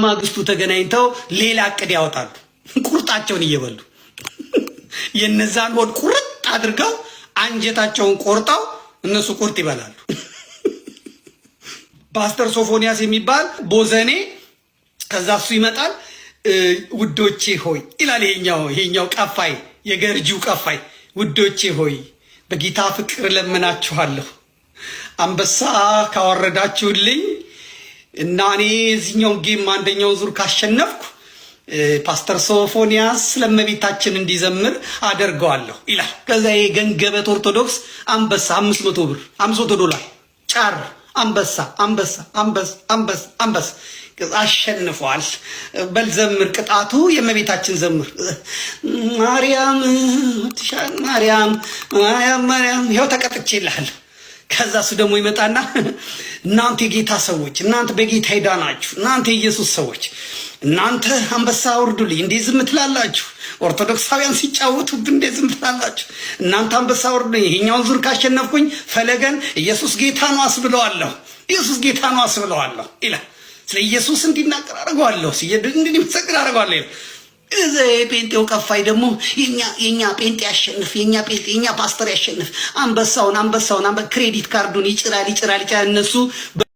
በማግስቱ ተገናኝተው ሌላ እቅድ ያወጣሉ። ቁርጣቸውን እየበሉ፣ የነዛን ሆድ ቁርጥ አድርገው፣ አንጀታቸውን ቆርጠው እነሱ ቁርጥ ይበላሉ። ፓስተር ሶፎንያስ የሚባል ቦዘኔ፣ ከዛ እሱ ይመጣል። ውዶቼ ሆይ ይላል። ይሄኛው ቀፋይ፣ የገርጂው ቀፋይ፣ ውዶቼ ሆይ፣ በጌታ ፍቅር እለምናችኋለሁ፣ አንበሳ ካወረዳችሁልኝ እና እኔ የዚህኛውን game አንደኛውን ዙር ካሸነፍኩ ፓስተር ሶፎንያስ ለእመቤታችን እንዲዘምር አደርገዋለሁ ይላል። ከዛ የገንገበት ኦርቶዶክስ አንበሳ 500 ብር፣ $500 ጫር፣ አንበሳ፣ አንበሳ፣ አንበሳ፣ አንበሳ፣ አንበሳ፣ አሸንፏል። በል ዘምር፣ ቅጣቱ የእመቤታችን ዘምር። ማርያም፣ ማርያም፣ ማርያም፣ ማርያም፣ ይኸው ተቀጥቼልሃለሁ። ከዛ እሱ ደግሞ ይመጣና እናንተ የጌታ ሰዎች፣ እናንተ በጌታ ሄዳናችሁ፣ እናንተ የኢየሱስ ሰዎች፣ እናንተ አንበሳ አውርዱልኝ፣ እንዴት ዝም ትላላችሁ? ኦርቶዶክሳውያን ሲጫወቱብን እንዴት ዝም ትላላችሁ? እናንተ አንበሳ አውርዱልኝ፣ ይሄኛውን ዙር ካሸነፍኩኝ ፈለገን ኢየሱስ ጌታ ነው አስብለዋለሁ፣ ኢየሱስ ጌታ ነው አስብለዋለሁ ይላል። ስለ ኢየሱስ እንዲናገር አደርገዋለሁ፣ እንዲመሰክር አደርገዋለሁ ይላል። እዛ የጴንጤው ቀፋይ ደግሞ የኛ ጴንጤ ያሸንፍ፣ የኛ ጴንጤ፣ የኛ ፓስተር ያሸንፍ፣ አንበሳውን፣ አንበሳውን፣ credit card ኡን ይጭራል፣ ይጭራል፣ ይጭራል። እነሱ